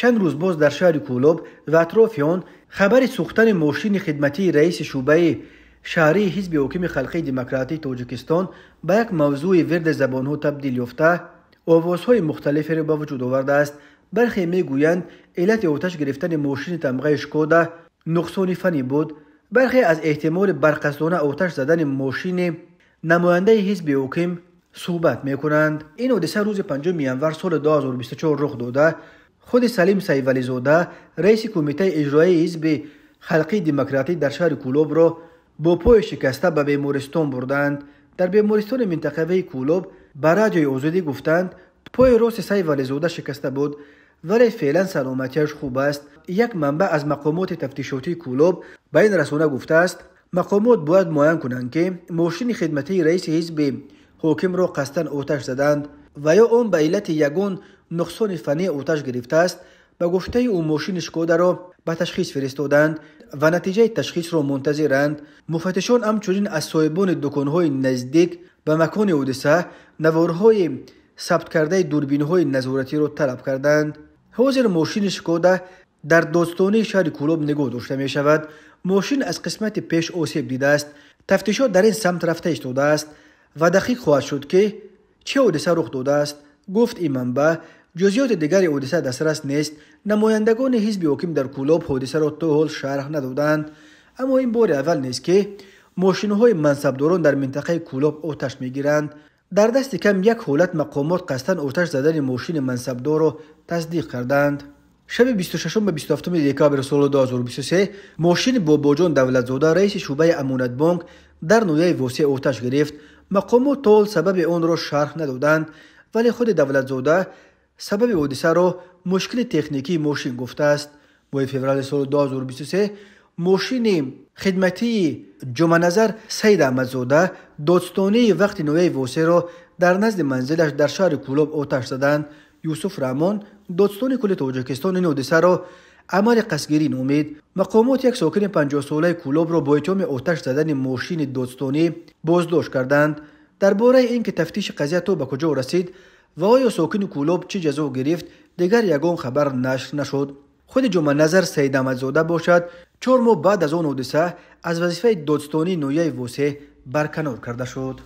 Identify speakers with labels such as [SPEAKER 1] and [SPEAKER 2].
[SPEAKER 1] Чанд рӯз боз дар шаҳри Кӯлоб ва атрофи он хабари сӯхтани мошини хидматии раиси шӯъбаи шаҳрии ҳизби ҳокими халқии демократии Тоҷикистон ба як мавзӯи вирди забонҳо табдил ёфта, овозҳои мухталиферо ба вуҷуд овардааст. Бархе мегӯянд, иллати оташ гирифтани мошини тамғаи Шкода нуқсони фаннӣ буд. Бархе аз эҳтимоли барқасдона оташ задани мошини намояндаи ҳизби ҳоким суҳбат мекунанд. Ин ҳодиса рӯзи 5 январ соли 2024 рух дода, худи Салим Сайвализода, раиси кумитаи иҷроияи ҳизби халқии демократӣ дар шаҳри Кӯлобро бо пои шикаста ба бемористон бурданд. Дар бемористони минтақавии Кӯлоб ба Радиои Озодӣ гуфтанд, пои рости Сайвализода шикаста буд, вале феълан саломатиаш хуб аст. Як манбаъ аз мақомоти тафтишотии Кӯлоб ба ин расона гуфтааст, мақомот бояд муайян кунанд, ки мошини хидматии раиси ҳизби ҳокимро қасдан оташ заданд ва ё он ба иллати ягон нуқсони фаннӣ оташ гирифтааст. Ба гуфтаи ӯ, мошини Шкодаро ба ташхис фиристоданд ва натиҷаи ташхисро мунтазиранд. Муфаттишон ҳамчунин аз соҳибони дуконҳои наздик ба макони ҳодиса наворҳои сабткардаи дурбинҳои назоратиро талаб карданд. Ҳозир мошини Шкода дар додстонии шаҳри Кӯлоб нигоҳ дошта мешавад. Мошин аз қисмати пеш осеб дидааст. Тафтишот дар ин самт рафта истодааст ва дақиқ хоҳад шуд, ки чӣ ҳодиса рух додааст, гуфт ин манбаъ. Ҷузъиёти дигари ҳодиса дастрас нест. Намояндагони ҳизби ҳоким дар Кӯлоб ҳодисаро то ҳол шарҳ надоданд. Аммо ин бори аввал нест, ки мошинҳои мансабдорон дар минтақаи Кӯлоб оташ мегиранд. Дар дасти кам як ҳолат мақомот қасдан оташ задани мошини мансабдорро тасдиқ карданд. Шаби 26 ба 27 декабри соли 2023 мошини Бобоҷон Давлатзода, раиси шӯъбаи Амонатбонк дар ноҳияи Восеъ, оташ гирифт. Мақомот то ҳол сабаби онро шарҳ надоданд, вале худи Давлатзода сабаби ҳодисаро мушкили техникии мошин гуфтааст. Моҳи феврали соли 2023 мошини хидматии Ҷумъаназар Саид Аҳмадзода, додстонии вақти ноҳияи Восеъро, дар назди манзилаш дар шаҳри Кӯлоб оташ заданд. Юсуф Раҳмон, додстони кулли Тоҷикистон, ин ҳодисаро амали қасдгирӣ номид. Мақомот як сокини 50-солаи Кӯлобро бо иттиҳоми оташ задани мошини додстонӣ боздошт карданд. Дар бораи ин ки тафтиши қазия то ба куҷо расид ва оё сокини Кӯлоб чӣ ҷазо гирифт, дигар ягон хабар нашр нашуд. Худи Ҷумъаназар Саид Аҳмадзода бошад, 4 моҳ баъд аз он ҳодиса аз вазифаи додстонии ноҳияи Восеъ барканор карда шуд.